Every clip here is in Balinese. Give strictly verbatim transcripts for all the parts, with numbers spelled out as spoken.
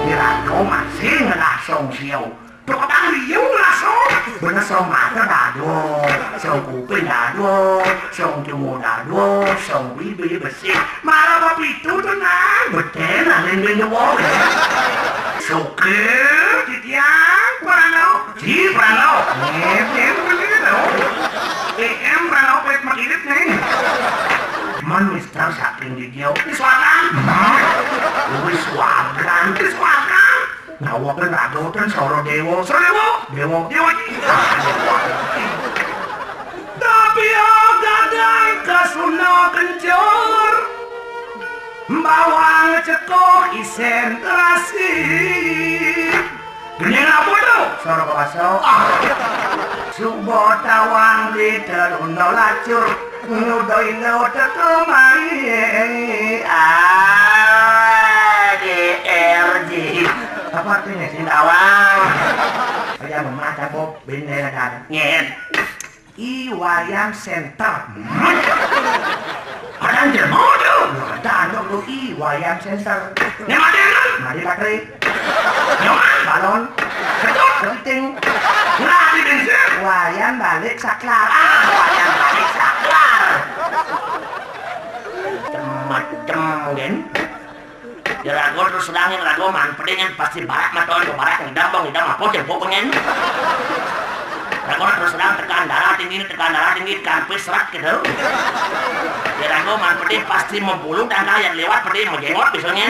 Ira to masih ngelah song siau. Tukang liu ngelah song. Bener song mata dado, song kuping dado, song cungu dado, song bibir bersih. Malah bapitu tu nang. Betul lah, neng ben jawab. Suka, titiang, kurang tahu. Ci, Prano. Ngedin begitu. E M Prano pet makirit nih. Man Mister saking di dia. Di suagan. Wis suagan, di suagan. Nyawa kan raga kan soro dewa. Soro dewa. Dewa, dewa iki. Tapi oh gadang kasuna kencur. Bawang ceko isen terasi. Gending apa tu? Soro kebasa. Ah. Subo tawang di terunda lacur. Ngudo indo teko mai. A D R J. Apa artinya sih tawang? Aja memacam Bob bendera dan nyet. I Wayan Center. Ada yang jelema tu. Ada anak tu I Wayan Center. Yang ada kan? Mari Patri. Yang mana? Balon. Ketut. Kepiting. Ngelah di bensin. Wayan balik saklar. Ah, Wayan balik saklar. Macem-macem kan. Ya raga terus terang, raga man pedih kan pasti barak mata orang barak, ngidam bang ngidam apa tempo pengen. Raga terus terang tekan darah tinggi, tekan darah tinggi, tekan pis serat gitu. Ya raga man pedih pasti membulu tangga yang lewat pedih menjenggot biasanya.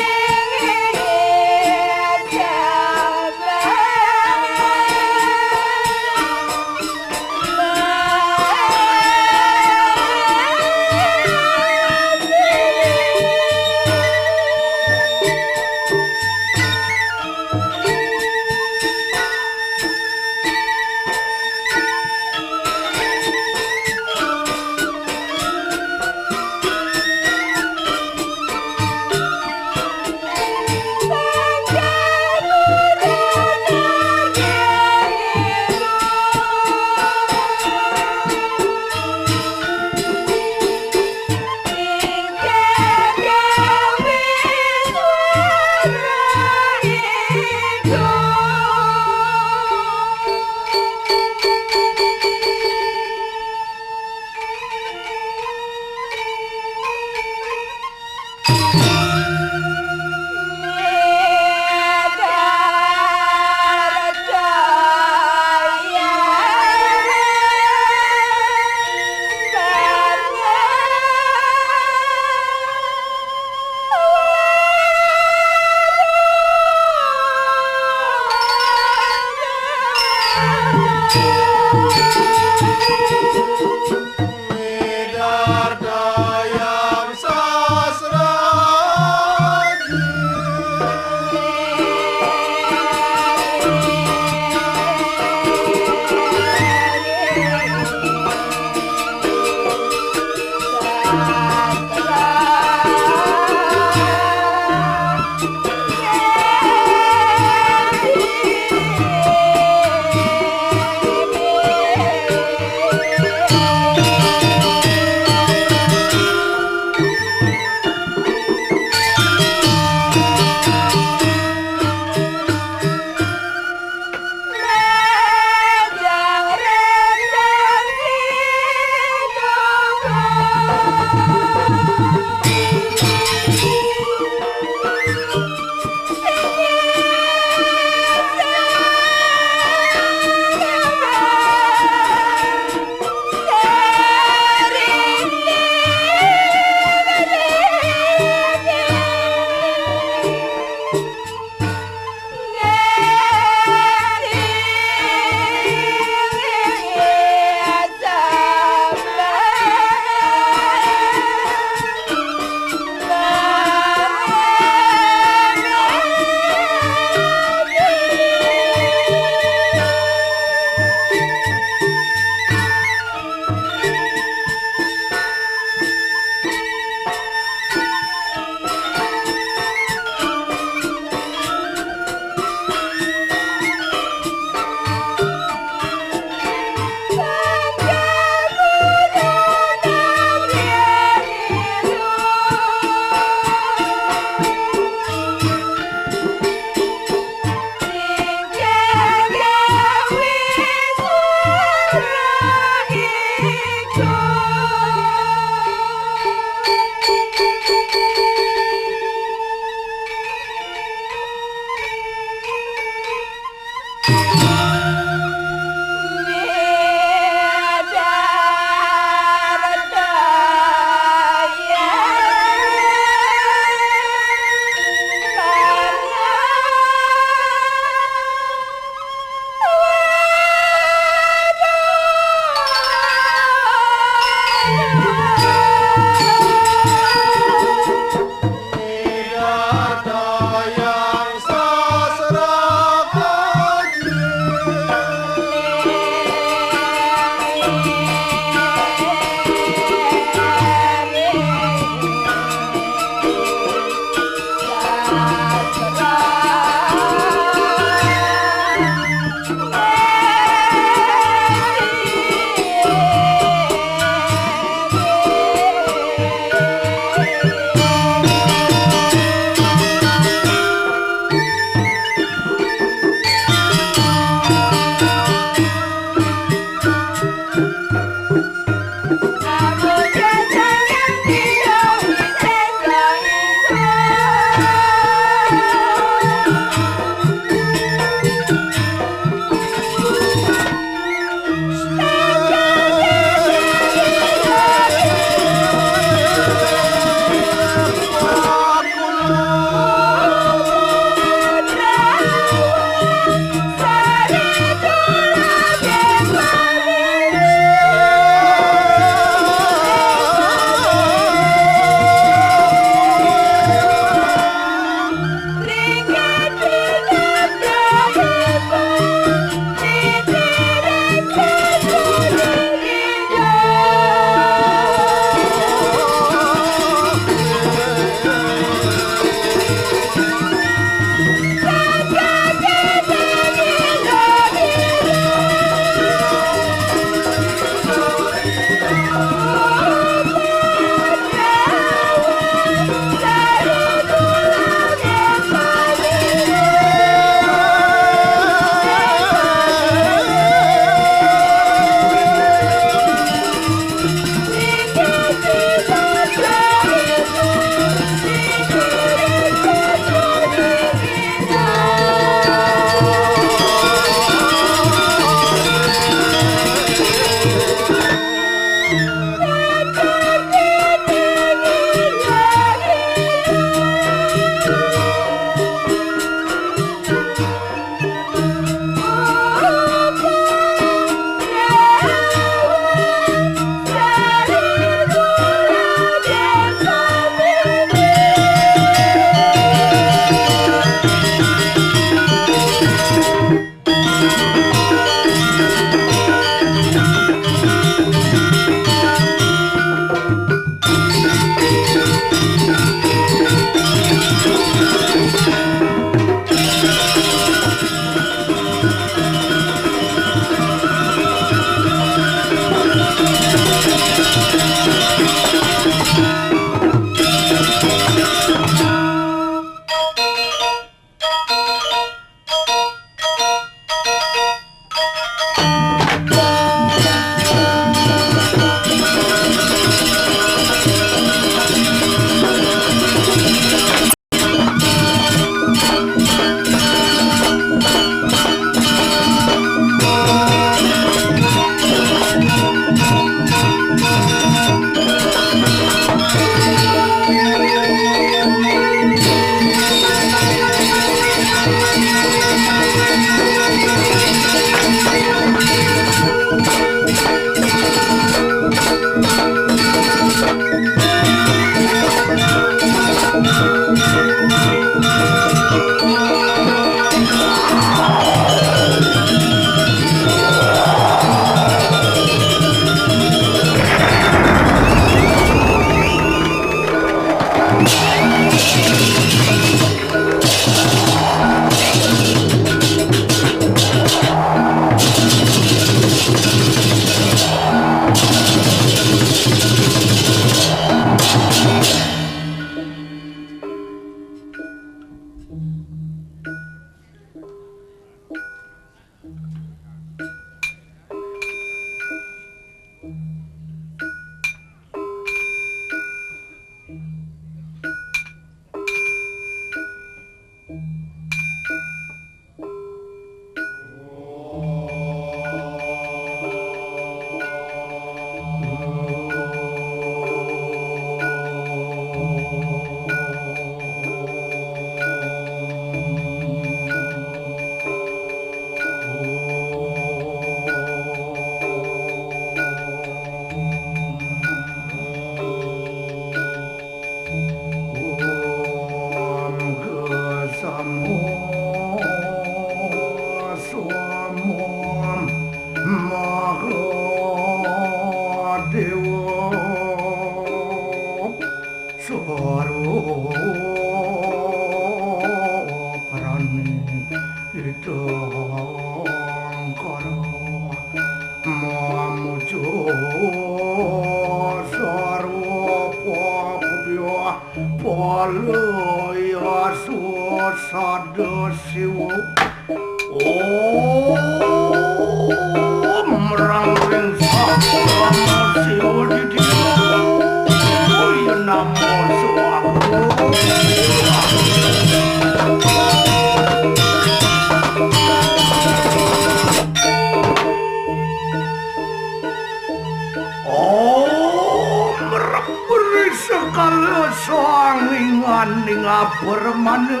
Om, mreperi sekala sanginganing apermana.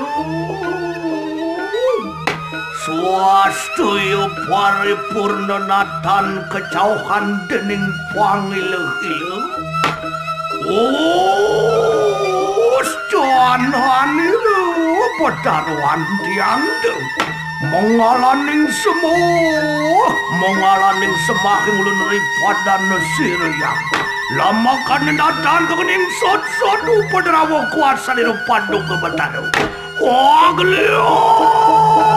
Swastaya paripurna natan kacauhan dening pangilih-ilih. Om, jananira padaruan tiang. Mengalaning semah, mengalaning semah ing ulun ripadan siriyang. Lamakaning natan kekening sot-sot upadrawa kuasanira paduka Betara. Wah, geliat.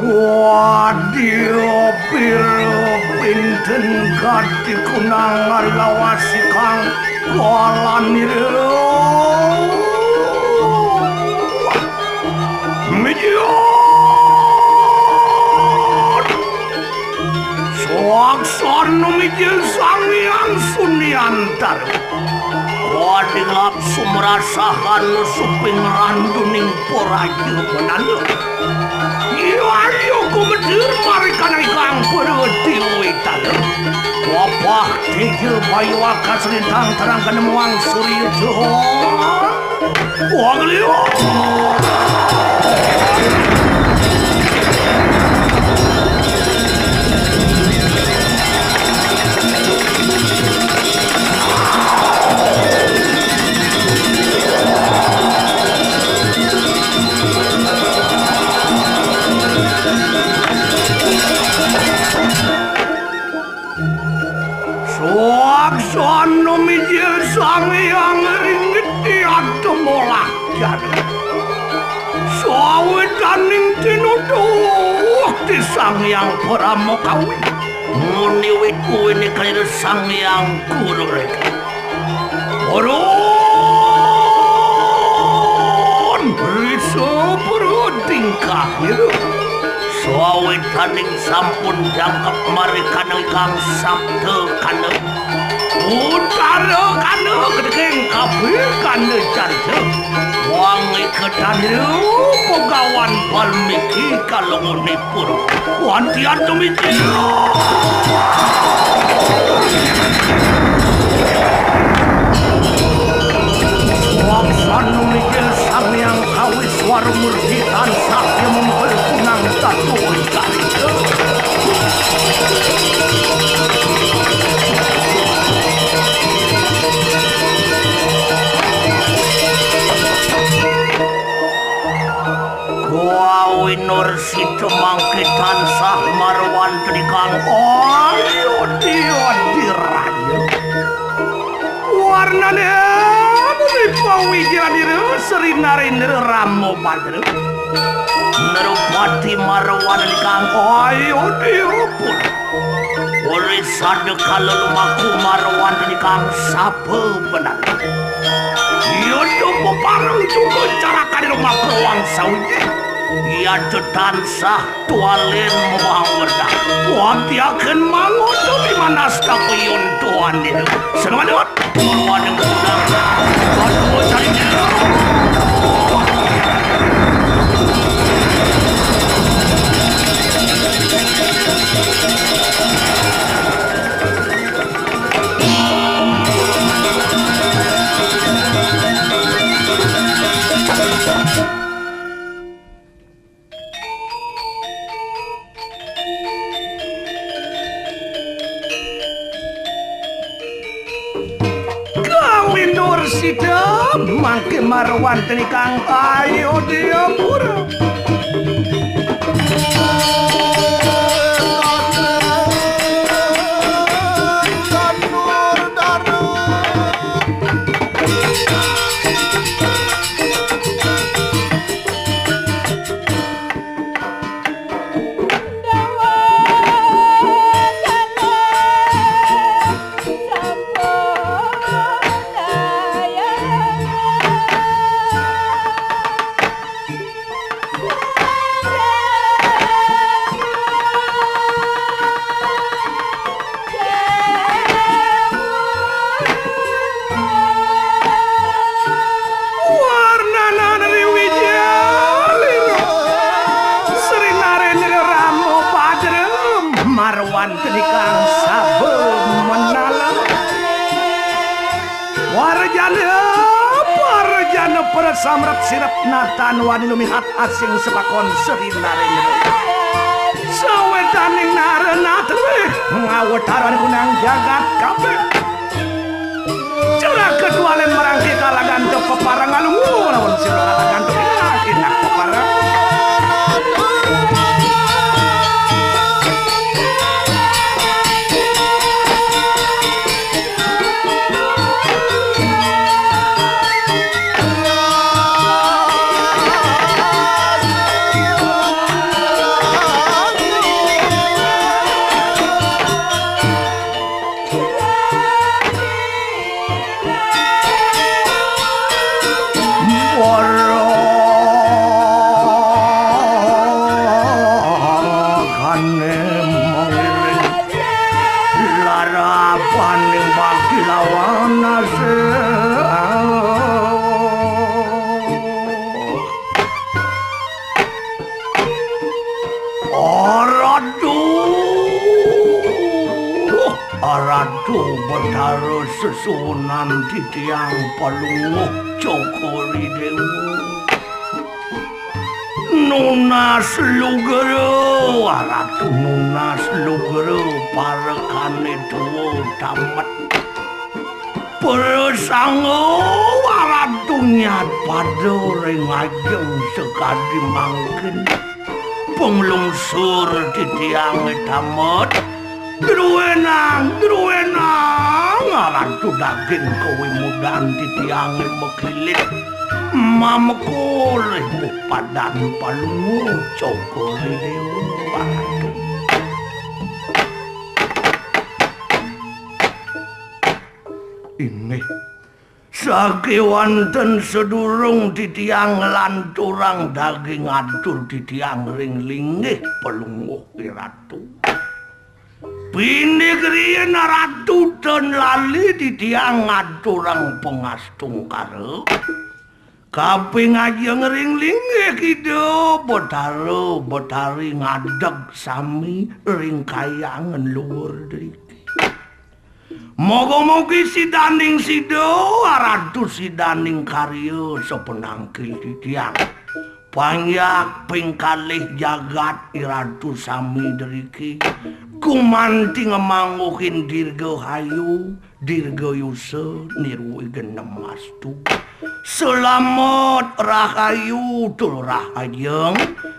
Wadia pira pinten gati kunang ngalawas ikang kalanira. Mijil. Swaksana mijil Sang Hyang Sunyantara. Wadingap sumrasahan suping randuning poraja benana. Iya, iya, gumedir marikan ikang perweti witala. Wabah teja bayu akas lintang terang kena muang surya joh. Wah, geliat. Swaksana mijil Sang Hyang Ringgit Tiada Molah Jana. Sawidaning tinuduh ti Sang Hyang Parama Kawi. Muni wit kuwi nika ira Sang Hyang Guru Rega. Purun, risa purun tingkah nira. Sawidaning sampun jangkep marikana ingkang sabda kana. Utara kana gedeging kabeh kana carita. Wangi ketanira Begawan Balmiki kalungunipun. Wantian tumiti. Waksan mikil Sang Hyang Kawiswara Murti tansah mungkul punang tatu carita. Ita mangke tansah marwantun ikang ayu dia diraya. Warnane ripa wijanira Sri Narendra Rama Badra. Nrupati marwantun ikang ayu dia pun. Uri sada kala lumaku marwantun ikang sapa benar. Iya dupa pareng juga carakan lumaku wangsa wijaya. Iya tansah tualin mawang wedah. Watiaken mangodo di manasta piyun tuan dina. Semangat. Mawon kudang. Waduh, cari dia. Kawinur sida mangke marwantun ikang Ayodya Pura. Warnanan riwijalira Sri Narendra Rama Padra marwantun ikang saba menala. Warjana parjana prasamret sirep natan wani lumihat asing sepakon Sri Narendra. Sawetaning nara natri ngawataran gunang jagat kabeh. Cerah ketualen merangke kalagan peparang alungu lawan sira kalagan peparang. Larapaning bakti lawan nasib. Aradu, aradu Betara sesuunan titiang Palungguh Cokor I Déwa. Nunas lugra, aradu nunas lugra, parekané tua tamet. Prasangga aradu nyat pada ring ajeng sakadi mangkin. Panglungsur titiangé tamet. Druénang, druénang, aradu daging kawimudan titiangé makilit. Mamekul ring padan Palungguh Cokor I Déwa. Inggih. Sakéwanten sadurung titiang nglanturang daging atur titiang ring linggih Palungguh I Ratu. Pinih riin Ratu tan lali titiang ngaturang pangastungkara. Kaping ajeng ring linggih Ida Betara Betari ngadeg sami ring kahyangan luhur driki. Moga-mogi sidaning sida, aratu sidaning karya sapanangkil titiang. Panjak ping kalih jagat I Ratu sami driki. Gumanti ngamangguhin dirgahayu, dirgayusa, nirwigenem astu. Salamet rahayu tur rahajeng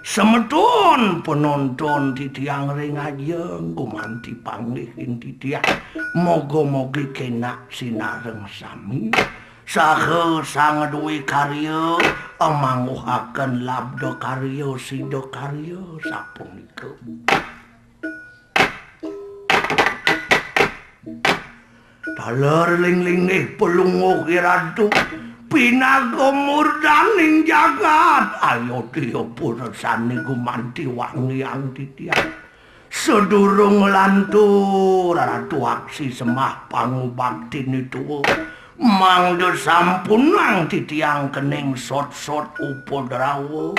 Semeton penonton titiang ring ajeng gumanti panggih ing titiang. Moga-mogi kenak sinareng sami. Saha sang duwe karya, amangguhaken labda karya, sida karya, sapunika. Taler ling linggih palungguh iratu, pinaga murdaning jagat, ayodya purasane gumanti wangiang titiang. Sadurung lantur, Ratu aksi sembah pangubaktine tua, mangda sampunang titiang kening sot-sot upadrawa,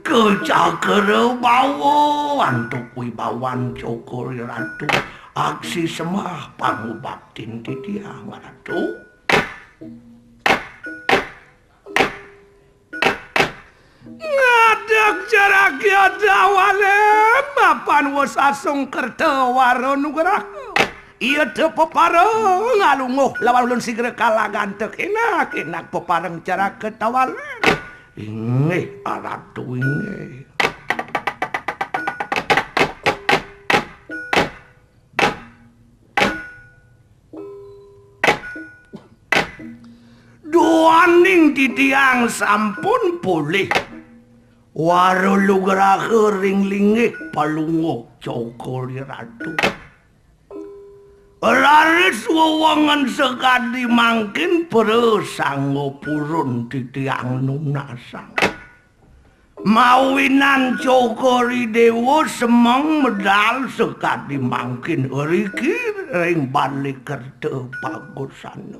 kacakra bawa antuk wibawan cokor iratu, aksi sembah pangubaktin titiang, Ratu. Ngadeg jarakya dawale, mapan wus asung kerta wara nugraha. Iya te pepareng alungguh lawan ulun sigra kalaganta kenak, kenak pepareng caraka tawalen. Inggih, Ratu, inggih. Duaning titiang sampun polih. Wara lugraha ring linggih palungguh cokor iratu. Raris wewengan sakadi mangkin prasangga purun titiang nunasang. Mawinan cokor idewa semeng medal sakadi mangkin riki ring bale kerta pagusana.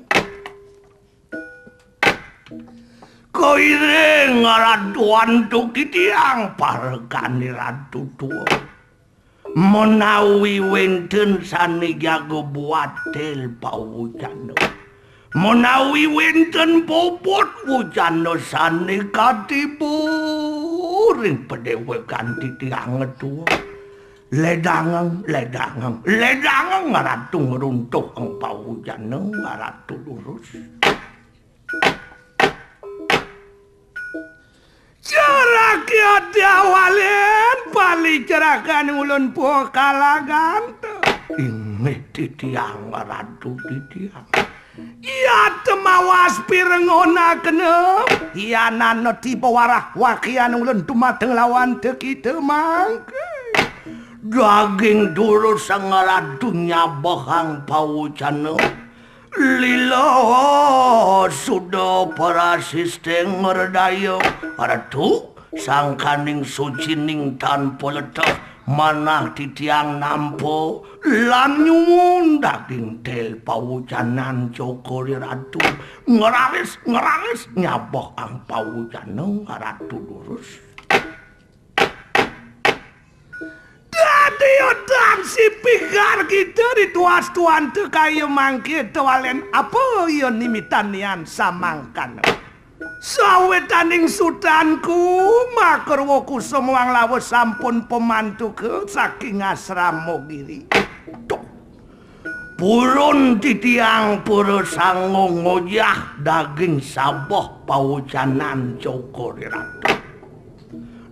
Kairing Ratu antuk titiang parekane Ratu tua. Menawi wenten sane jaga buat tel pawucana, menawi wenten bobot wucana sane katiba ring padewekan titiang tua, ledangeng, ledangeng, ledangeng Ratu ngruntuhang pawucana, Ratu durus. Jarakya dawalen, pali jarakan ulun puha kalaganta. Inggih titiang, Ratu titiang. Yat mawas pirengonakena, yanana tiba warah wakian ulun dumateng lawan tekita mangke. Daging durus Ratu nyabehang pawucana. Lila suda parasisting merdaya. Ratu, sangkaning sucining tan paleteh, manah titiang nampa lan nyumun daging tel pawucanan cokor iratu. Ngrawis, ngrawis nyabehang pawucana Ratu durus. Dadi udan sipih gargita rituas tuan tekaya mangke tawalen apa iya nimitanian samangkana. Sawetaning sutanku, makarwa kusuma wang lawa sampun pamantuka saking asrama giri. Duh. Purun titiang pura sangga ngojah daging sabeh pawucanan cokor iratu.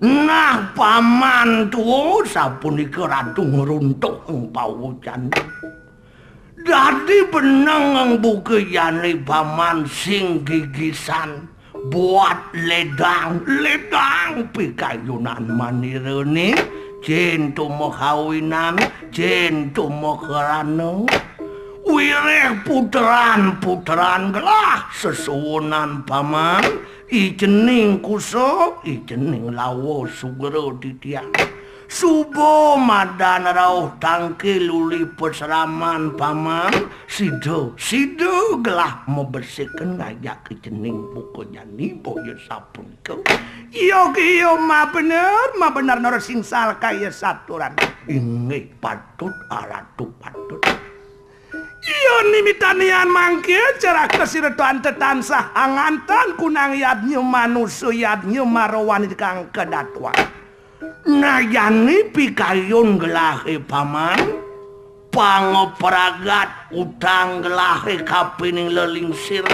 Nah, paman tua sapunika Ratu ngruntuhang pawucana. Dadi beneng buka jani paman sing gigisan buat ledang, ledang pikayunan manirane, cen tumekawinan, cen tumekerana. Wiréh puteran-puteran gelah sesuunan paman, icening kusa, icening lawa sugra titiang. Suba madan rauh tangkil uli pasraman paman, sida, sida gelah mabesikan ngajak icening buka jani boya sapunika. Iya, iya, mabener, mabener nara singsal kaya saturan. Inggih patut, Ratu patut. Iya nimitanian mangke, caraka sira tuan tetansah angantan kunang yadnya manusa yadnya marowan kang kedatuan. Nah jani pikayun gelahe paman, pangepragat utang gelahe kapining lelingsir,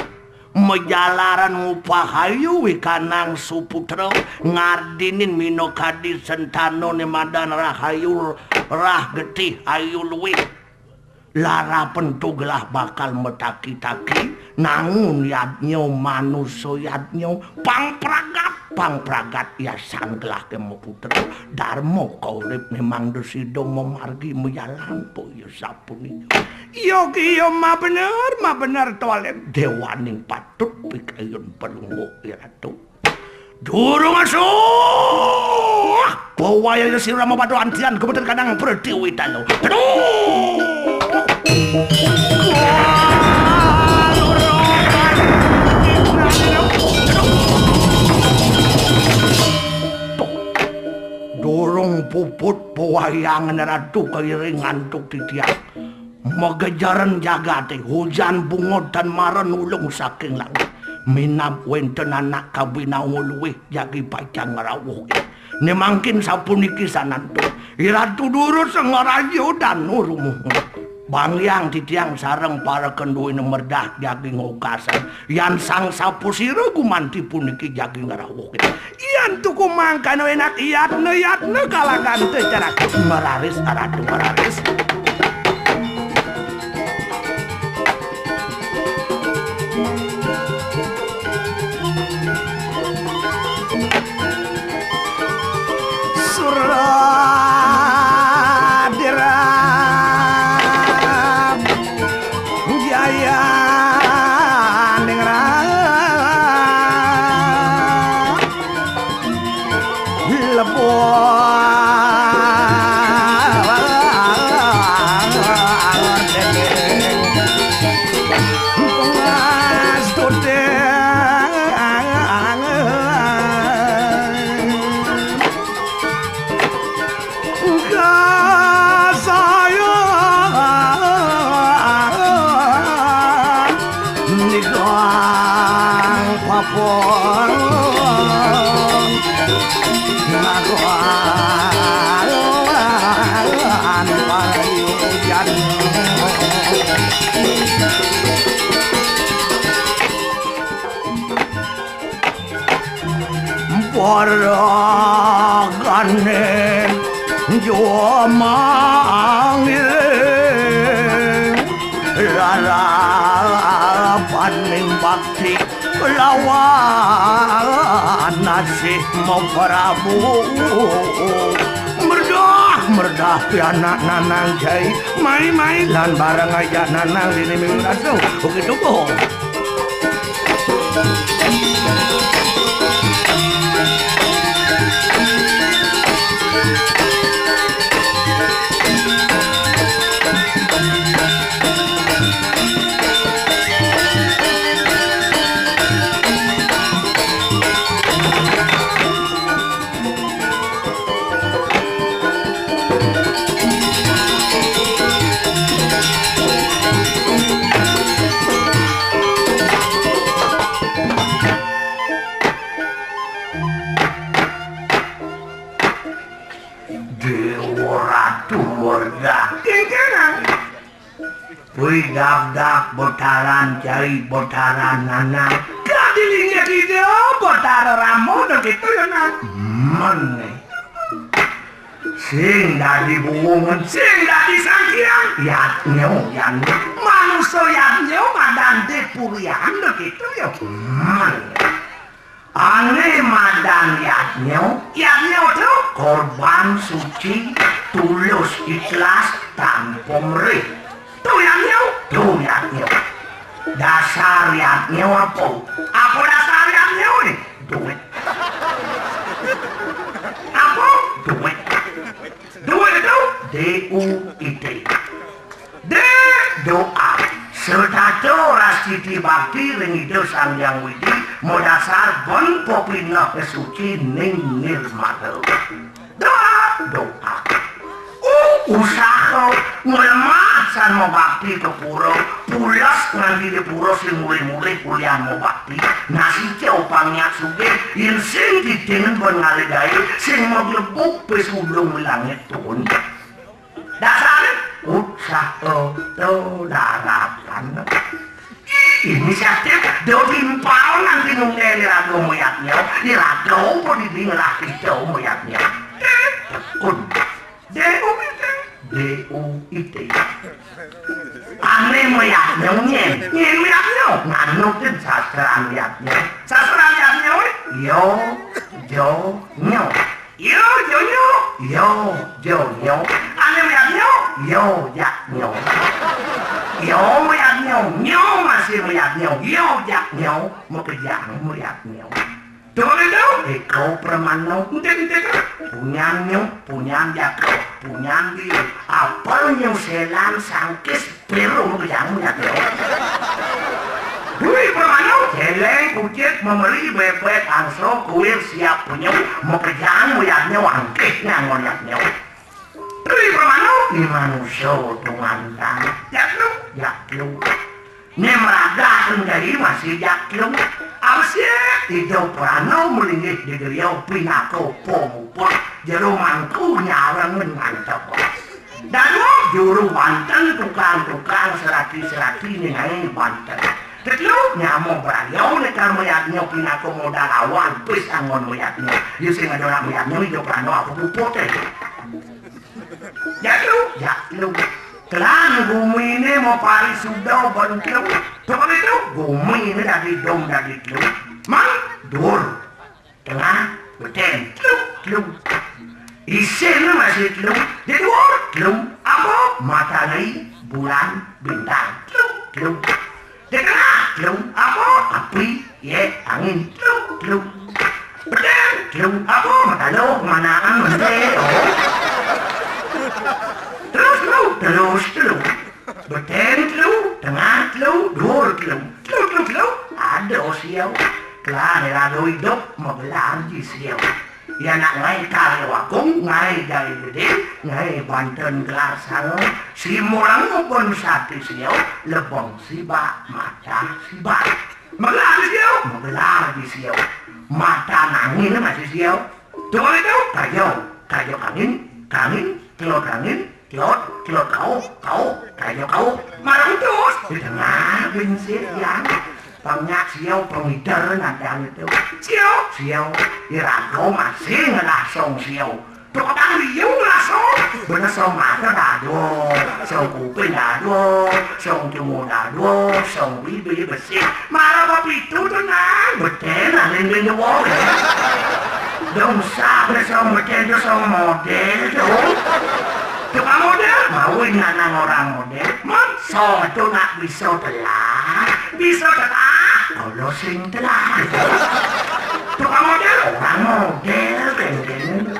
Majalaran ngupahayu wikanang suputra, ngardinin minakadi sentanané madan rahayu, rah getih ayu luih. Larapan to gelah bakal mataki-taki, nangun yadnya, manusa yadnya, pang pragat, pang pragat yasan gelah ké maputra. Darma kaurip memang da sida mamargi majalan, boya sapunika. Iya, iya, mabener, mabener, Tualem. Déwaning patut pikayun palungguh, Ratu. Durung asuh! Bawaya sira mapadu antian gemeter kanang Pratiwitana. Aduh! Durung puput pawayangan Ratu kairing antuk titiang. Magejaran jagaté, hujan bungut tan mara nulung saking langit. Minab wénten anak kabinawa luih jagi pacang ngrawuh. Né mangkin sapuniki sanantun. I Ratu durus ngraja danu rumuh. Banggiang titiang sareng para kenduwina merdah jagi ngokasan. Yan sang sapasira gumanti puniki jagi ngrawuh. Yan tuku mangkana enak yatna-yatna kalaganta cerak. Mararis, Ratu, mararis. Suradira Jaya Ningrat. Lebuh. Pengas dodeng. Kasayang nikang papon ngakuan parayujan. Paragané jua mangiring lalapaning bakti lawan asih maprabu. Merdah, merdah pianak Nanang Jai, mai, mai lan bareng ajak Nanang dini minggu rasul. Oke, tunggu. Déwa Ratu Murda. Kéngkénang. Wih, dab-dab Betaran Cai, Betaran Nanang. Kadilinge Ida Betara Rama, kéto ya, Nang. Mené. Sing dadi buwungan, sing dadi sangkiang. Yadnya, yadnya. Manusa yadnya madan dipurian, kéto ya. Mené. Ané madan yadnya, yadnya to korban suci, tulus, ikhlas, tanpa merih. To yadnya, to yadnya. Dasar yadnya apa? Apa dasar yadnya ni? Duit. Apa? Duit. Duit to D U I T. D, doa. Setata rastiti bakti ring Ida Sang Hyang Widi madasar ben pepineh suci ning nirmala. Doa, doa. U, usaha nglemah san mabakti ka pura, pules nganti di pura sing mulih-mulih kuliah mabakti. Nasica pang nyak sugih, yén sing titingan ben ngalih gaé, sing maglebug pis ulung langit tuun. Dasare usaha to daratan. Inisiatif, do timpal nganti nungkén iraga mayadnya, iraga apa dadi ngelah kita mayadnya. Tekun. D U I T. D U I T. Ané mayadnya nyén, nyén mayadnya, nganutin sastran mayadnya. Sastran mayadnya, wé, yo, jo, nyo. Yo, jo, nyo. Yo, jo, nyo. Ané mayadnya, yo, jak, nyo. Yo, mayadnya, nyo, masih mayadnya, yo, jak, nyo. Makejang mayadnya. Coba lihat dong. Eko Pramana, entik, entik. Punyan nyo, punyan jaka, punyan dia. Apel nyo selan sangkis piru makejang mayadnya. Dwi Pramana, celeng, kucit, memeri, bebek, angsa, kuir, siap, penyu, makejang mayadnya, angkih nang mayadnya. Dwi Pramana, ni manusa tungantan. Jaklu, jaklu. Né maraga kendai masih jaklu. Abesik idup rana malinggih di griya pinaka pamuput jero mangku nyareng mantep. Dadua juru banten tukang-tukang serati-serati ningai banten. Tetelu nyama braya né kar mayadnya pinaka modal awal bis anggon mayadnya. Ya sing ada orang mayadnya idup rana apa puput é. Jaklu, jaklu. Kelan guminé maparisuda ben telu. Coba itu, guminé dadi dom dadi telu. Mang, dur. Tengah, betén, telu, telu. Isin masih telu. Di dur, telu. Apa? Matahari, bulan, bintang. Telu, telu. Di tengah, telu. Apa? Api, yé, angin. Telu, telu. Betén, telu. Apa? Mataluh, manaan, menté, oh. Terus, telu. Terus, telu. Betén, telu. Tengah, telu. Dur, telu. Telu, telu, telu. Ada, oh, siau. Kelar, iraga idup, magelar ji siau. Ya nak ngai kar wakung, ngai jari gedé, ngai banten gelar sanga, simurang pun sati siau, lebeng sibak, mata sibak. Magelar di siau, magelar di siau. Mata nangin masih siau. Coba itu, kayo, kayo kangin, kangin, telur kangin, Klot, klot, kauh, kauh, kayo kauh. Marang terus. Di tengah binsik yang pangak siau pengider nadang itu. Siau, siau. Iraga masih ngelah song siau. Tukang liu ngelah song. Bener song mata dado, song kuping dado, song cungu dado, song bibir besik. Marang bapitu tenang. Betén alin bin dua. Dong sah song betén tu song model tu. Tukang model, mawin nganang orang model. Mon song tu nak bisa telah, bisa telah. Kalau sing telah. Tukang model, orang model, kengkeng.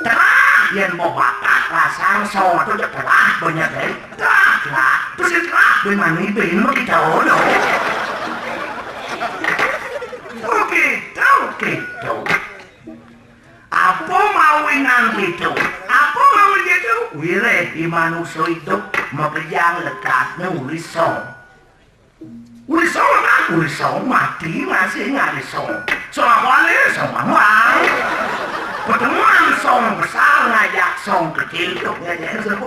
Telah, yen mau bakat pasang song tu je telah, banyak deh. Telah, telah. Terus telah, bin mani, bin mau kita, oh, no. Oke, oke, oke. Apa mawinan pitu? Apa mawin pitu? Wiréh i manusa idup makejang lekatné uli song. Uli song apa? Uli song mati masih ngali song. Song apa né? Song mawang. Pertemuan song besar ngajak song kecil tuh ngajak song.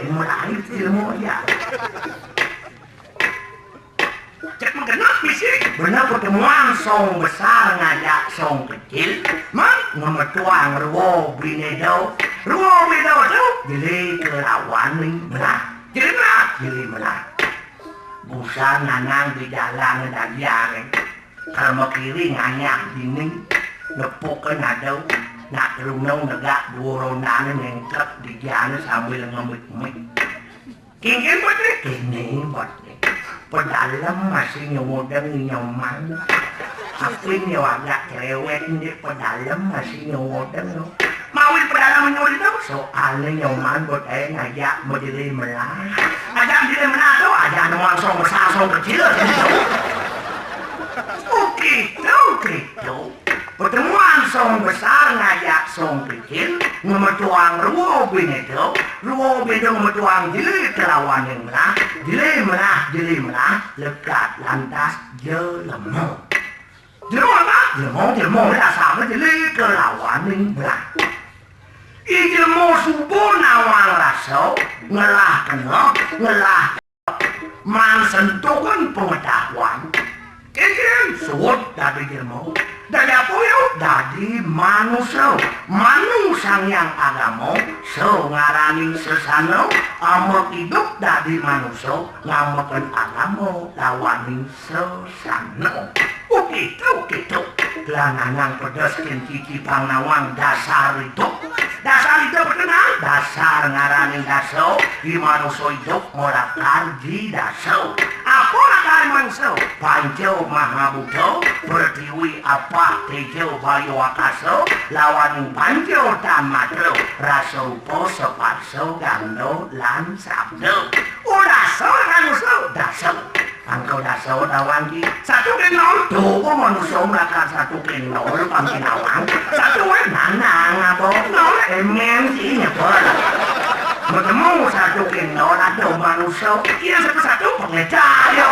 Ini mulai ilmu ya. Cek menggenap bisi. Bener pertemuan song besar ngajak song kecil. Mang ngemetuang rua binéda. Rua binéda tu jeli kelawan ning melah. Jeli melah, jeli melah. Busan nanang di jalan dagiang. Kalau mau kiri nganyah dini. Nepuk ke nadau. Nak kerunung negak dua ronda nengkep di jalan sambil ngemik-ngemik. Kéngkén buat né? Kéné buat né. Pedalem masih nyomodeng nyoman. Apin yo agak cerewet ndé pedalem masih nyomodeng no. Mawin pedalem nyomodeng no. Soalné nyoman buat aé ngajak majelé melah. Ajak majelé melah to, ajak nang song besar song kecil. Oke, to, oke, to. Pertemuan song besar ngajak song kecil, ngemetuang rua binéda, rua binéda ngemetuang jeli kelawan ning melah, jeli melah, jeli melah, lekat lantas jelema. Jelema apa? Jelema, jelema, dasarné jeli kelawan ning melah. I jelema suba nawang rasa, ngelah kena, ngelah Mansentuhun pengetahuan, kénkén suud dadi jelema, dadi apa ya? Dadi manusa. Manu Sang Hyang Agama, sa ngaraning sesana, amek idup dadi manusa, ngambekin agama lawaning sesana. Oh, kéto, kéto. Lananang pedes kén cicipang nawang dasar idup. Dasar idup kenal, dasar ngaraning dasa, di manusa idup marakardi dasa. Apa lakar manusa? Panca mahabuta, pertiwi, apa, teja, bayu, akasa, lawaning panca tanmatra, rasa, rupa, saparsa, ganda, lan sabda. Oh, dasa manusa, dasa. Angka dasa tawang ki. Satu kén nol, tuh, kok manusa melakar satu kén nol, pang ki nawang. Satu waé nanang apa? Nol émén sih nyebel. Ketemu satu kén nol, ada manusa. Iya, satu-satu pengecah, ya.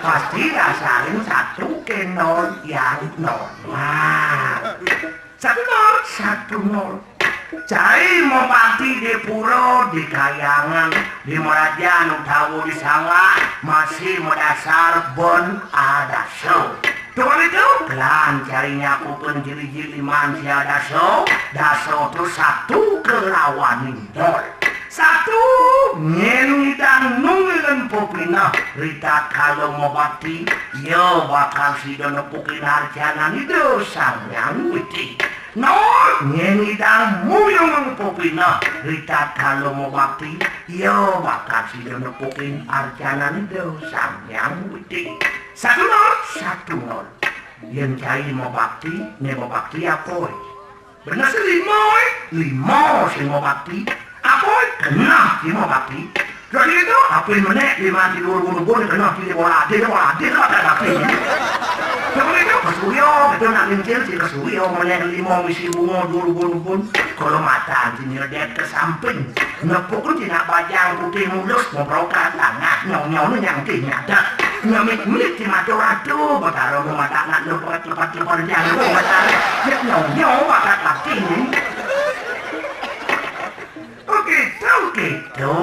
Pasti dasarin satu kén nol yang normal. Satu nol, satu nol. Cai mabakti di pura, di kahyangan, di mrajan utawa di sangah, masih madasar bén adasa. Tuh itu, lan cai nyakupan jili-jili man si adasa, dasa tu satu kalawaning nol. Satu, nyén ngidang nunggiling pepineh ritatkala mabakti, ya bakal sida nepukin arcanan Ida Sang Hyang Widi. Nol, nyén ngidang muyung pepineh ritatkala mabakti, ya bakal sida nepukin arcanan Ida Sang Hyang Widi. Satu nol, satu nol. Yén cai mabakti, né mabakti apa? Bener sih lima, eh. Lima sing mabakti. Apa, eh? Genah sing mabakti. Jadi itu, apa menék lima tidur ubun-ubun, genah sing bola adé, bola adé, lah, tak bakti. Jadi itu, kesuya, itu nak mincil si kesuya, menék lima misi bunga, dur ubun-ubun. Kalau matan sing nyedet ke samping. Nepuk ti nak bajang putih mulus, memprokat tangah, nyong-nyong nyang ti nyadak. Nyemik-mik ti mata ratu, betara mematak nak lepet-lepet-lepet jangkung betara. Nyong-nyong bakat bakti ni. Oke, oke, tu.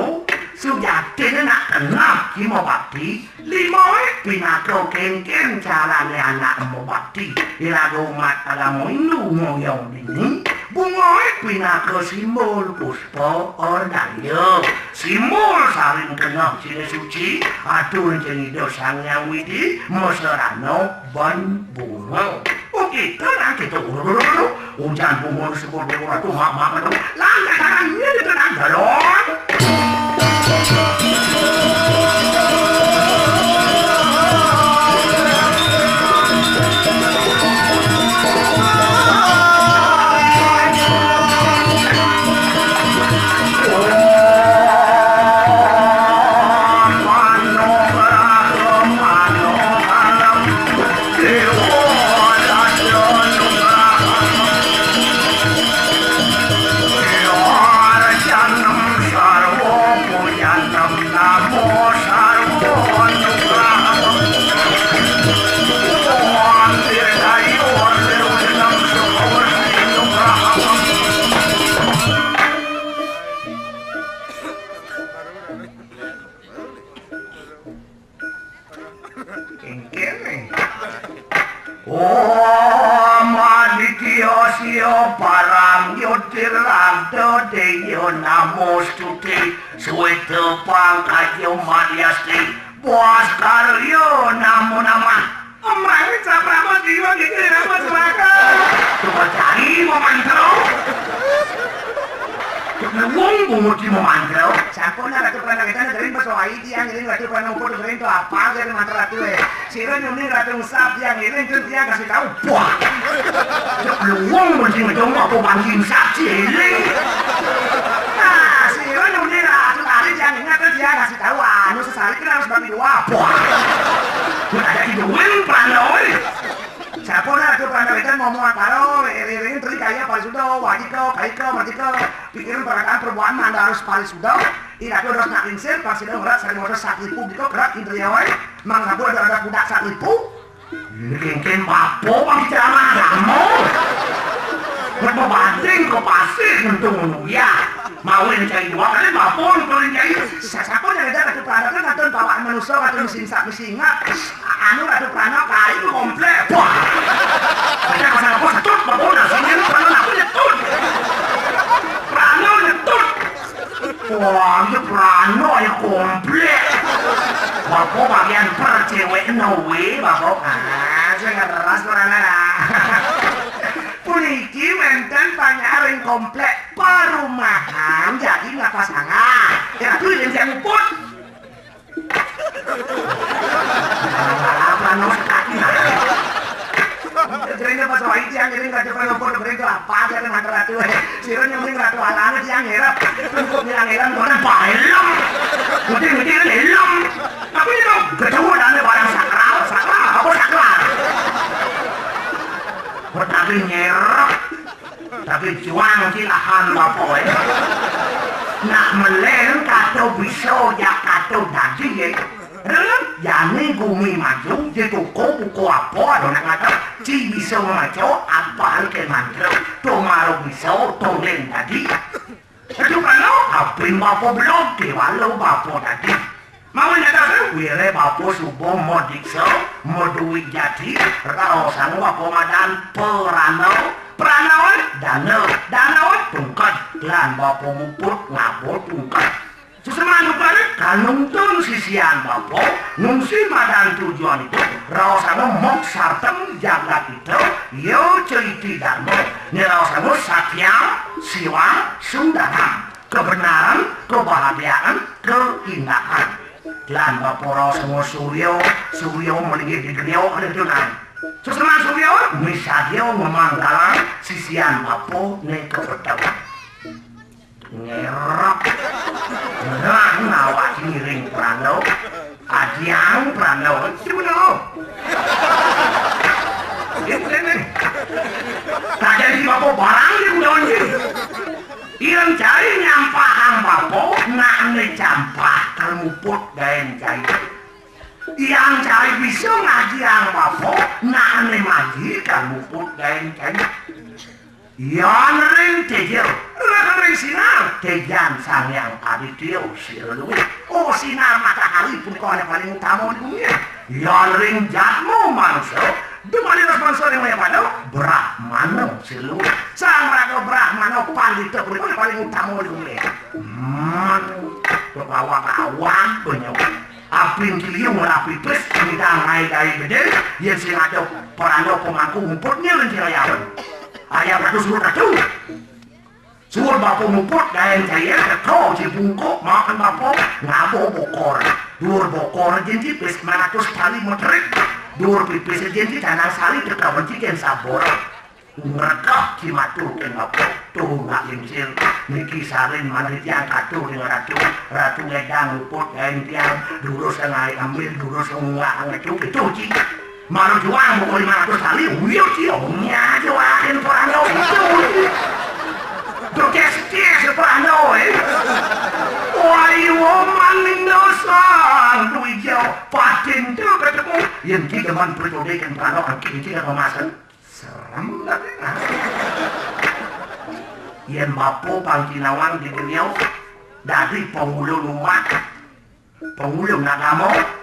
Sujati ni nak kenal, cima bakti. Lima, eh, pinaka kénkén carané anak mabakti. Iraga umat agama Hindu ngoyong dini. Bunga, eh, pinaka simbol puspa ordaya. Simbol saring keneh siné suci, atur ring Ida Sang Hyang Widi, masarana ban bunga. Oh, kita nak kita ulu-ulu. Ujan bunga sebut bunga tu mak-mak tu. Langkah tangan ini kita nak galon. Kénkén. Om Aditya Siya Parang Jyotirartha Teja Namostuti Sweta Pangkaja Madhyasti Bhaskarya Namo Namah. Emang ini Caprama Jiwa gitu ya, Mas Maka? Coba cari mau mantra. Wong bungut di mantra. Sampun Ratu Pranawita negeri pesoai tiang ini Ratu Pranawita negeri itu apa jadi mantra Ratu eh. Sira nyuning Ratu Usap tiang ini itu tiang kasih tahu. Wah. Wong mesti ngejong apa banting saksi ini. Nah, sira nyuning Ratu Tari tiang ingat tuh tiang kasih tahu anu sesali kita harus bagi dua. Wah. Ada di duit Pranawita. Sampun Ratu Pranawita ngomong karo iring-iring tri kaya parisuda, wajika, kaika, martika, pikiran, perkataan, perbuatan mangda harus parisuda. Ira terus nak lingsir, parisuda ngerat sari motor satu ribu gitu, gerak indriya wae. Mang sampun ada, ada budak satu ribu. Ini kénkén bapa bang ceramah agama. Berpebanding ke pasir ngentung ya. Mau yang cari dua kali bapa ngeluarin cari. Sapa nyang ngajak Ratu Prana kan katon bawaan manusa, katon sing sak sing anu Ratu Prana kai ku komplék. Wah. Ada pasang apa setut babona sini Ratu Prana aku nyetut. Prana nyetut. Wah, iya Prana ya komplék. Bapa bagian per cewek no we, bapa. Ah, sing ngeras Prana lah. Puniki wénten panyaring komplék perumahan jadi nggak pasangan. Ya, tuh ini yang pun. Apa no sekali. Jadi apa soal itu yang ini nggak coba nopo, jadi itu apa aja dengan ratu. Sira yang ini ratu alam yang ngerap. Untuk yang ngerap mana baelem. Mungkin mungkin elem. Tapi itu ketemu dan barang sakral, sakral apa sakral. Tapi nyerap. Tapi juang cilahan bapa, eh. Nak melen kato bisa jak kato dadi, eh. Heh, jani gumi maju, di toko buku apa ada nak ngato. Ci bisa maca apa ke mantra. To maro bisa, to len dadi. Itu kalau apin bapa belum, di walau bapa dadi. Mawon dados wiré bapa suba madiksa, maduwé jati, raosang bapa madan prana, prana dana, dana tungked, lan bapa muput ngaba tungked. Suseman dukané kanuntun sisian bapa, ngungsi madan tujuan itu, raosang mok sarteng jagat itu, ya ceriti dharma, niraosang satya, siwa, sundara. Kebenaran, kebahagiaan, keindahan. Lan bapa raosang surya, surya malinggih di griya, ada tunan. Suseman surya, misadya ngemangkalang, sisian bapa né kebetulan. Ngerok. Ngerang awak ngiring prana. Adiang prana. Cuma. Ini, ini. Tak jadi bapa barang di bulan ini. Ireng cai nyampahang bapa, nak né campah kal muput gaén cai. Yang cai bisa ngajiang bapa, nak né maji kal muput gaén cai. Yan ring teja, ring sinar, tejan Sang Hyang Aditya sira luwih. Oh, sinar matahari punika paling utama di bumi. Yan ring jatma manusa, dumados manusa ring Mayapada, Brahmana sira luwih. Sang Raga Brahmana pandita punika paling utama di bumi. Hmm, awak-awak banyak. Apin kiliung lan apipis, midang ngaé gaé gedé, yén sing ada prana pemangku ngumpulnya lan sing ayam. Ayam ratu suwur ratu. Suwur bapa muput gaén cai teka cibungkuk makan bapa ngaba bokor. Duur bokor jén tipis maratus tali meterik. Duur pipis jén titanang sali teka benci kén sabor. Ngregah cimatur kén bapa. Tuh nak lingsir. Niki sarin manah tiang katur ring ratu. Ratu ngedang muput gaén tiang. Durus ngaé ambil, durus ngungah ngecu, kecu ci. Malu juang buku lima ratus kali, uyut sih, omnya juangin perando itu. Tukes-kes perando, eh. Wai woman indosan, duit jauh, patin tuh ketemu. Yang kita man percode kan perando, angkin kita pemasan. Serem tapi, ah. Yang bapu pangkinawang di beliau, dari penghulu rumah, penghulu nak kamu,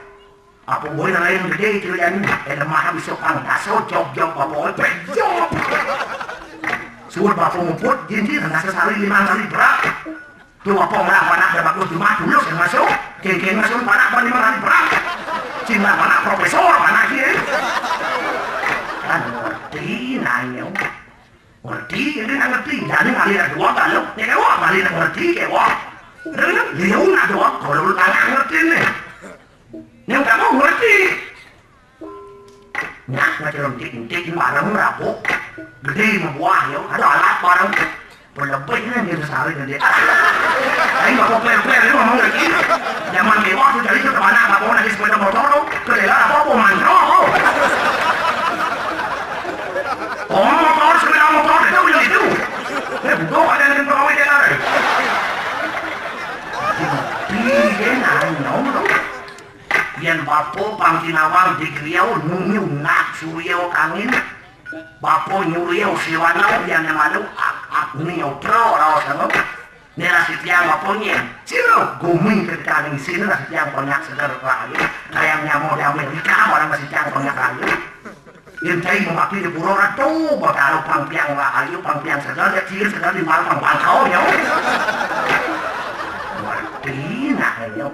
apa boleh lain gede itu yang ini, eh, lemah bisa pang, daso, job, job, apa, eh, job. Suwur bapa muput, jinjir, nasa sari, limang sari, berat. Tuh apa ngelah panak dah bagus cuma tulus yang masuk. Kengkeng masuk panak pan lima kali perang. Cina panak profesor panak dia. Kan ngerti nanya. Ngerti, ini nggak ngerti. Jadi ngalih dua kalau, ya kan wah ngalih ngerti kayak wah. Liu nak dua kalau lu tanya ngerti nih. Yang kamu ngerti. Nyak macam entik-entik barang rabu. Gede mabuah ya. Ada alat barang. Pelebih ni dia sehari gede. Ayo aku pel-pel ni ngomong lagi. Zaman mewah tu jadi tu mana apa nak sepeda motor tu. Kelela apa apa mantra tu. Oh motor sepeda motor itu boleh itu. Eh bukan ada yang pegawai dia lah. Iya nanya tu. Yén bapa pangkinawang di griya nunyu nak surya kangin. Bapa nyurya siwana yén malu ak-, agni odra raosana. Né ras titiang apa nyén? Sira gumi ketika ning isine ras titiang konyak seger rahayu. Kayang nyama di Amerika barang ras titiang konyak rahayu. Yen cai mabakti di pura ratu, Batara pangpiang rahayu, pangpiang seger, ya ciri seger di malam pang bangkau, ya. Ngerti nak, ya.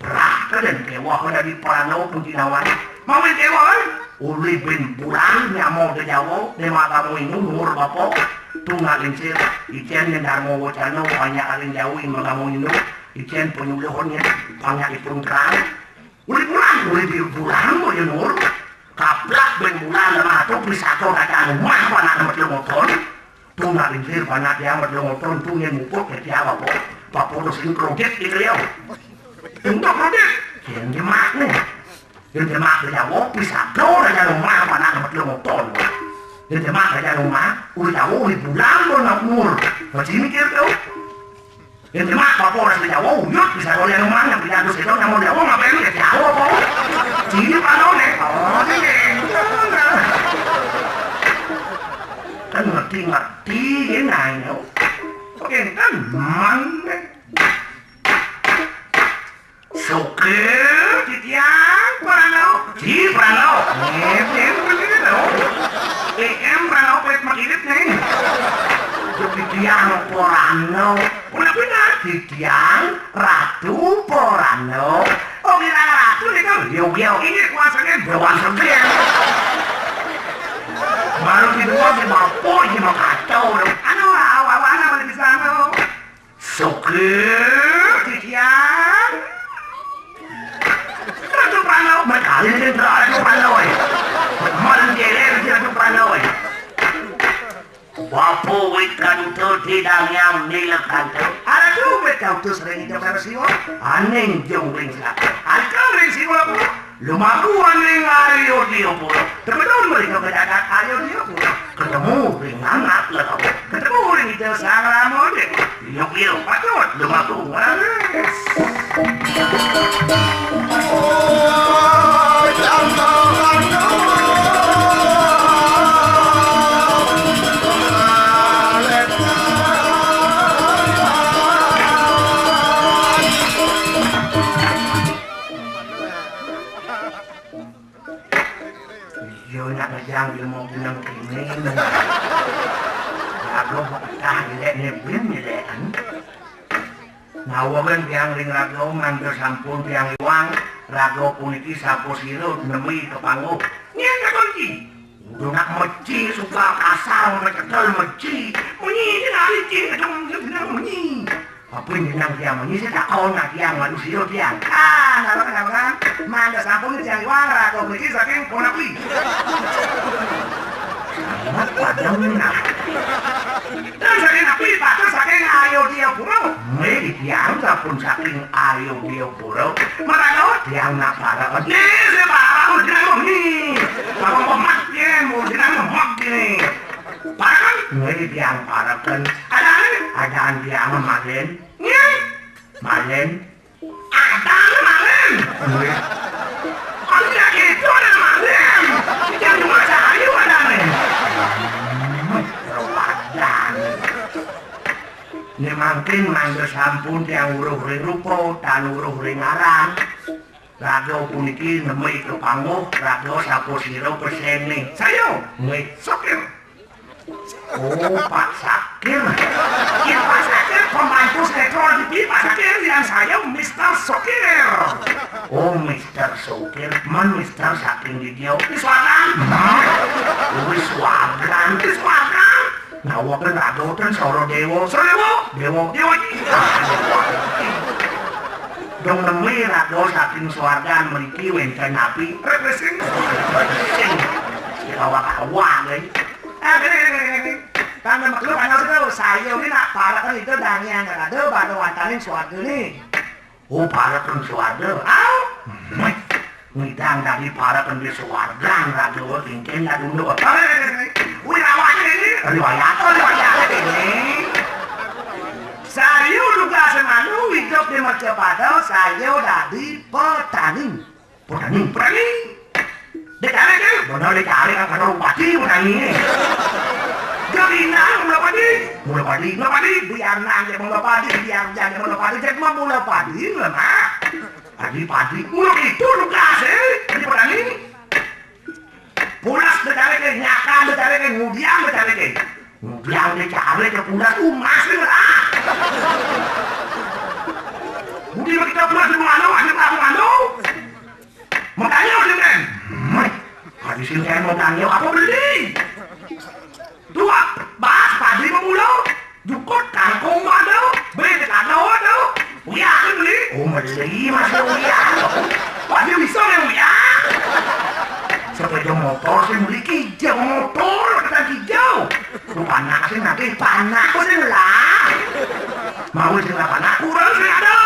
Brah, kadén kéweh dadi prana pun jinawan. Mawi kéweh, kan? Uli bin bulan nyama di Jawa, di matamu inu nuwur bapa. Tunggal lingsir, icén yen Darma Wacana, banyak aring Jawi matamu inu, icén penyuluhun yen banyak ipun terang. Uli bulan, uli bin bulan, kok yen nuwur. Kaplak bin bulan lemah tu pisaka kacang rumah, panak metu ngoton. Tunggal lingsir, panak dia metu ngoton, tu yen mupuk, ya, apa? Paputus ing krodit, gitu, ya. Untuk krodit, yen jemak nih. Yen jemak di Jawa, pisaka raja rumah, panak metu ngoton. Yen jemak raja rumah, uli Jawa, uli bulan, lo nak umur. Masih mikir, tuh. Yen jemak apa ora sing Jawa, uyut bisa oleh rumah yang punya dus itu, namun Jawa ngapain ke Jawa, apa? Sini panone. Oh, sini. Kan ngerti-ngerti, ya, nah, ya. Oke, kan mana? Suke, titiang, Prano. Ji, Prano. Ngeten, bener, lho. E M Prano, pet makilit, nih. Titiang, Prano. Bener-bener, titiang, Ratu, Prano. Oh, kira Ratu, nih, kan? Yo, yo, ini kuasanya Dewan Seger. Baru di dua, di Bapo, di Makaco, lho. Anu, awa-awa, anak balik di sana, lho. Suke, titiang. Ratu Prano, berkali dengan Ratu Prano, eh. Malam jeler, Ratu Prano, eh. Bapu wit kanto, tidang yang nilek kanto. Ada tuh, wit kanto sering hidup dari siwa. Aning jong ring selatan. Ada kau ring siwa, Bu. Lumaku aning ayo dia pura. Temen-temen mereka berdagat ayo dia pura. Ketemu ring anak lelaki. Ketemu ring itu sang ramo deh. Yuk, yuk, patut lumaku. Waris. Iya, nak ngejang ilmu jeneng kene. Lagu betah dilek nebin dilek, kan? Nawa kan tiang ring raga, mangda sampun tiang iwang, raga puniki sapa sira nemi kepangguh. Nyén takon iki? Udah nak meci suka kasar, mecekel meci. Munyi iki nak licin, kadang bener munyi. Apa jeneng tiang munyi, sing takon nak tiang manusia tiang. Ah, napa, napa, kan? Mangda sampun tiang iwang, raga puniki saking Ponapi. Amat padang nah. Dan saking Napi, patut saking Ayodya Pura. Nggih, tiang sampun saking Ayodya Pura. Mrana tiang nak parek. Nggih, sing parek jeneng nih. Kalau pemak nggih, mau jeneng pemak nggih. Parek? Nggih, tiang pareken. Adane? Adaan tiang malen. Nggih. Malen. Adane malen. Nggih. Aja gitu ada malen. Yang cuma sehari adane. Ramadan. Nek mangkin mangda sampun tiang uruh ring rupa, tan uruh ring aran. Raga puniki nemi kepangguh, raga sapa sira pesene. Saya, nggih, sokir. Oh, Pak Sakir. Ya, Pak Sakir, pembantu seketor di Pak Sakir, yang saya Mister Sokir. Oh, Mister Sokir, man Mister saking di dia. Di Swagan. Hah? Oh, di Swagan. Di Swagan. Nawaken raga ten Sora Dewa. Sora Dewa? Dewa. Dewa iki. Ah, Dewa iki. Dong nemi raga saking Swagan mriki wenten napi? Refreshing. Refreshing. Awak-awak, eh. Ah, kene, kene, kene, kene. Tangga mekluk ana sira, saya ini nak pareken itu dangi yang ada baru wantanin swarga nih. Oh, pareken swarga. Au. Wih, ngidang dadi pareken di swarga, raga tingkeng dadi unduk. Wih, rawane ini. Riwayat, riwayat ini. Saya juga semanu hidup di Mercapada, saya dadi petani. Petani, petani. Dicari, kan? Bener dicari, kan, kata bupati, petani. Jerinang mula padi. Mula padi, mula padi, biar nang jek mula padi, biar jek mula padi, jek mah mula padi, mula mak. Padi, padi, mula itu tugas, eh, padi petani. Pulas dicari ke, nyakan dicari ke, ngudiang dicari ke. Ngudiang dicari ke pulas, umas ni lah. Budi kita pulas di mana, ada tak mana? Makanya, Sinten. Hmm. Hari Sinten mau tanya apa beli? Dua, bas padi mau mula. Jukut kangkung ada, beli ada ada. Uya kan beli? Oh, beli masih uya. Masih bisa ya uya. Sepeda motor sih beli kijau motor, kita kijau. Lu panak sih nanti panak sih lah. Mau sih lah panak kurang sih ada.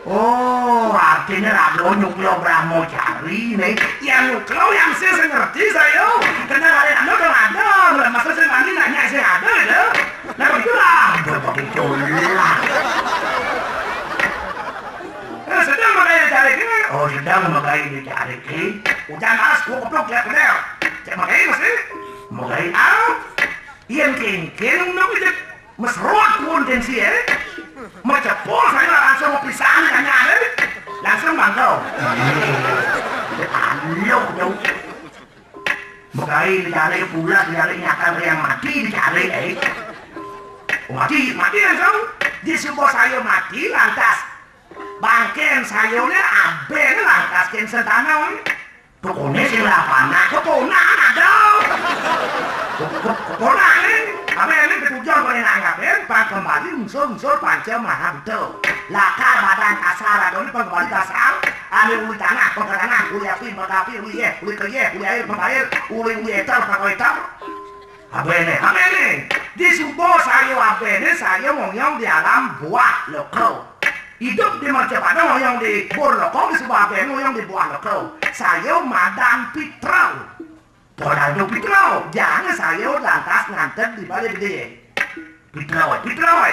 Oh, artinya lagu nyuklo Brahmacari nih. Yang nyuklo yang sih ngerti saya. Kena hari anu dong ada. Lah masa saya mandi nanya saya ada gitu. Nah itulah. Begitu lah. Eh, sedang makanya cari ke. Oh, sedang makanya dicari ke. Hujan mas, gua keplok lihat bener. Cek makanya masih. Makanya ah. Iya, kengkeng nang aja. Mesrot pun tensi, eh. Mecepol saya langsung mau pisang nanya, eh. Langsung mangkau. Ayo dong. Megai dicari pula, dicari nyakar yang mati dicari, eh. Mati, mati langsung. Di sebuah saya mati lantas. Bangken saya ni abeng lantas ken sentana. Pokoknya sing lah panak, keponakan ada. Keponakan ni, apa yang ni ketujuan boleh nanggapin, pan kembali unsur-unsur panca maha buta. Lakar badan kasar ada ni pan kembali kasar, ada uli tanah, pan ke tanah, uli api, pan ke api, uli eh, uli ke eh, uli air, pan ke air, uli uli eter, pan ke eter. Apa ini? Apa ini? Di subuh saya apa ini? Saya ngoyong di alam buah lokal. Hidup di Mercapada ngoyong di Bor Lokong, di Subabe ngoyong di Buah Lokong. Saya madan Pitrau. Padahal itu Pitrau, jangan saya lantas nganter di balik gede. Pitrau, Pitrau.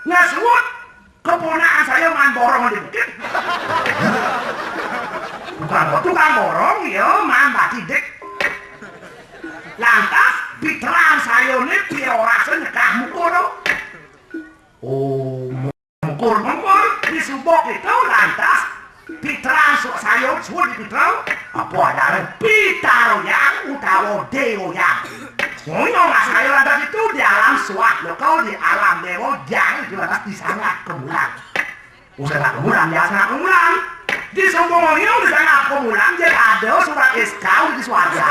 Ngesut keponakan saya man borong di bukit. Tukang, tukang borong, ya man batidik. Lantas, Pitrau saya ini piorasa nyekah mukul. Oh, mengkur-mengkur di subok itu lantas Pitrang su-, sayur suwun di Pitrang apa adalah Pitaroyang utawa Dewayang. Ngono lah sayur lantas itu di alam suwah loko di alam dewa yang itu lantas disangat kemulan. Usah tak kemulan, ya sangat kemulan. Di subok ngono disangat kemulan, jadi ada surat S K di swarga.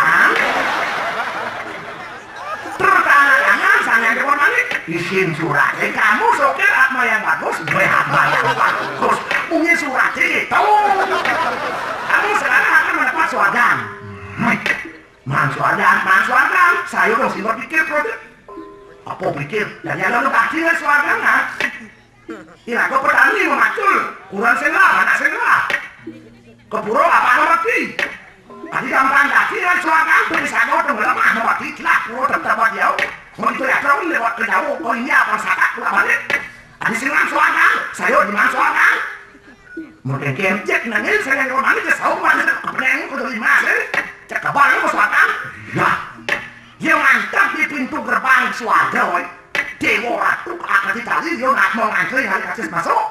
Terus tangan-tangan, sangat depan manik. Isin suratnya, kamu sopir Atma yang bagus, gue Atma yang bagus. Punya suratnya itu. Kamu sekarang akan mendapat suarga. Hmm. Man suarga, man suarga. Saya dong sih berpikir, Bro. Apa pikir? Dan yang lalu pasti lah suarga, nah. Ira kok petani memacul, kurang sing lah, anak sing lah. Kepuro apa mati? Tadi gampang tadi kan suarga tuh bisa kau tenggelam ah mati lah puro tetap dia. Mau itu ya terus lewat ke jauh, kau ini apa sakit pulang balik? Tadi sing lah suarga, saya di mana suarga? Mungkin kemjek nangis saya kalau mana ke saung mana ke peneng ke lima sih. Cek kabar lu suarga? Ya. Yang mantap di pintu gerbang suarga, woi. Dewa Ratu akan dicari, dia nak mau ngantri hari kasih masuk.